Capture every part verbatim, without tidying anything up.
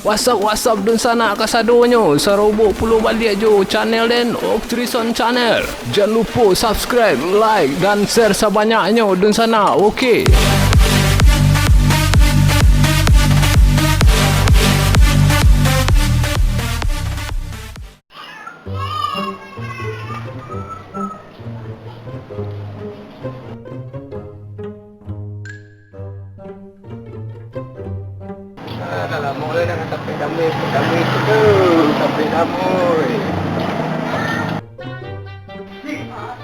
What's up, what's up, dunsanak kasadonyo, sarobok pulo baliak jo channel den, Oktrison Channel. Jan lupo subscribe, like, dan share sabanyaknyo, dunsanak, oke. Ah, dah lamo lah dah sampai damai, damai tu tu, sampai damai.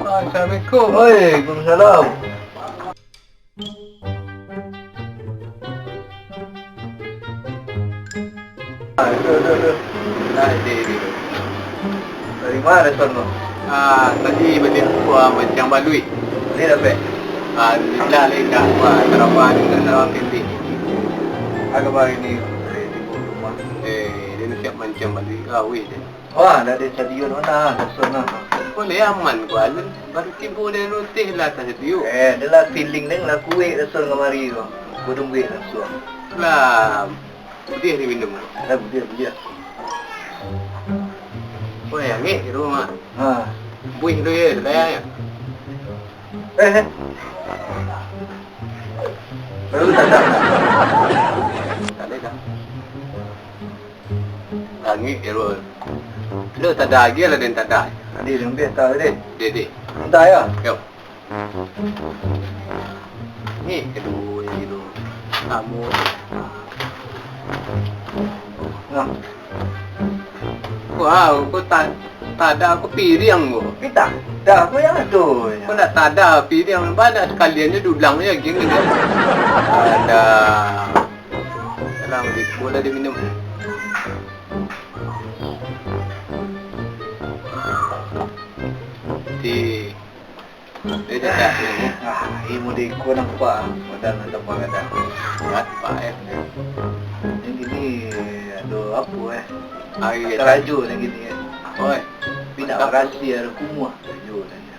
Assalamualaikum. Waalaikumsalam. Ah, duduk, duduk, duduk. Nah, di, di, di. Dari mana, Son, lo? Ah, tadi bali buah mancang baluik. Bali dapek? Ah, alhamdulillah, lai indak buah, tarabah ni kan dalam pendek. Agak baru ni, eh, tibo rumah. Eh, dia ni siap mancang baluik, ah, weh, dia. Wah, dah ada sadio tu nah, dah Son nah. Boleh aman ko alun. Baru tibo dari rutih lah tak sadio. Eh, adalah feeling deng lah kuek dah Son kamari tu. Kau tungguik langsung. Lah, buliah diminum. Dah buliah, buliah. Wah, angek di rumah. Ha. Buih tu ya, dah ya. Eh, eh. Baru tak ada. Tak ada dah. Langik je, Rul. Lu tada agiah lah, den tada. Adi, lambih tak tadi? Dek, dek. Entah ya? Yo. Ni kedua ni tu. Kamu. Nah. Wow, kau tak, tada aku piriang kau. Kita dah, kau yang tu. Kau nak tada piriang, banyak sekalian je dulang je gini je. Ada. Dalam beko lah dia minum. Ti. Dia cakap, ah, ilmu dia ikut nampak. Modal nak tambah kadang. Berat, Pak, eh. Yang gini, aduh, apa, eh? Hari karajo yang gini, eh. Oi. Tapi nak berhasil, ada kumuah. Karajo, tanya.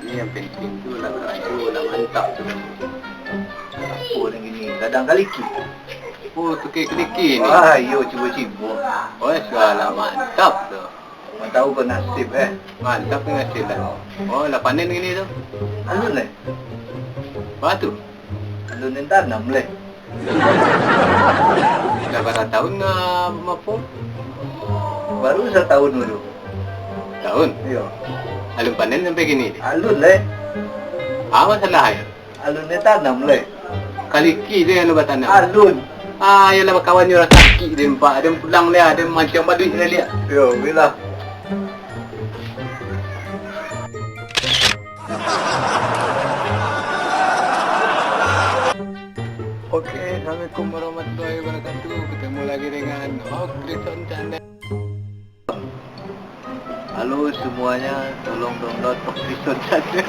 Ini yang penting tu lah karajo, lah mantap tu. Apo nan gini? Gadang kaliki. Oh, tukar kaliki ni. Wah, iyo, cubo-cubo. Oh, sudah lah mantap tu. Mantap ko nasib, eh. Mantap tu nasib lah. Oh, lah panen gini tu. Alun, eh. Batu. Alun nan tanam leh. Lah bara tahun, ah, mapo? Baru satahun dulu. Tahun? Iyo. Alun panen sampai kini? Alun leh. Apa salah yo? Alun nan tanam leh. Kaliki tu yang lu batanam? Alun. Ah, iyolah bakawan jo urang sakik den, Pak. Den pulang leh, den mancang baduik leh, liak. Yo, bilah. Oke, assalamualaikum warahmatullahi wabarakatuh. Ketemu lagi dengan Oktrison Channel. Halo semuanya, tolong download Oktrison Channel.